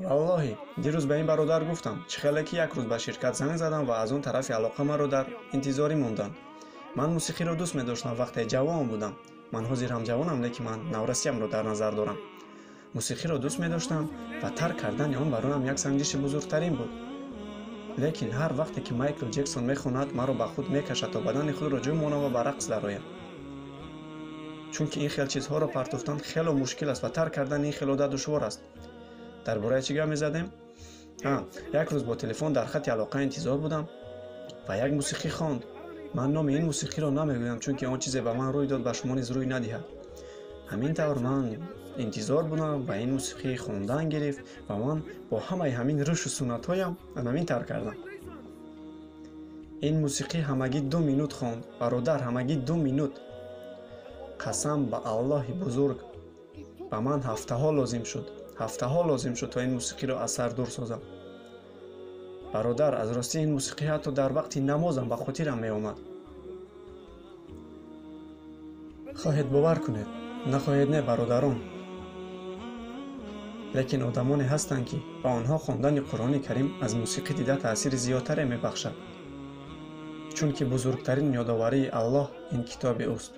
Валлоҳи, дирӯз ба ин бародар гуфтам, чӣ хеле ки як рӯз ба ширкат занг задам ва аз он тарафи алоқа маро дар интизорӣ монданд. Ман мусиқиро дӯст медоштам вақте ҷавон будам. Ман ҳозир ҳам ҷавонам, лекин ман наврасиямро дар назар дорам. Мусиқиро дӯст медоштам ва тарк кардани он бароям як санҷиши бузургтарин буд. Лекин ҳар вақте ки Майкл Ҷексон мехонад, маро ба худ мекашад то бадани худро ҷӯ монам ва ба рақс дароям. Чунки ин хел чизҳоро партофтан хело мушкил аст ва тарк кардани ин хел одат душвор аст. Дар бораи чӣ гап мезадем? Як рӯз бо телефон дар хати алоқа интизор будам ва як мусиқӣ хонд. Ман номи ин мусиқиро намегӯям, чунки он чизе ба ман рӯй дод, ба шумо низ рӯй надиҳад. Ҳамин тавр ман интизор будам ва ин мусиқӣ хондан гирифт ва ман бо ҳамаи ҳамин рӯшу суннатҳоям ҳамин тавр кардам. Ин мусиқӣ ҳамагӣ 2 минут хонд, бародар, ҳамагӣ 2 минут. Қасам ба Аллоҳи бузург, ба ман ҳафтаҳо лозим шуд, ҳафтаҳо лозим шуд, то ин мусиқиро аз сар дур созам. Бародар, аз ростӣ ин мусиқӣ ҳатто дар вақти намозам ба хотирам меомад. Хоҳед бовар кунед, нахоҳед не, бародарон, лекин одамоне ҳастанд, ки ба онҳо хондани Қуръони Карим аз мусиқӣ дида таъсири зиёдтаре мебахшад, чунки бузургтарин ёдоварии Аллоҳ ин китоби ӯст.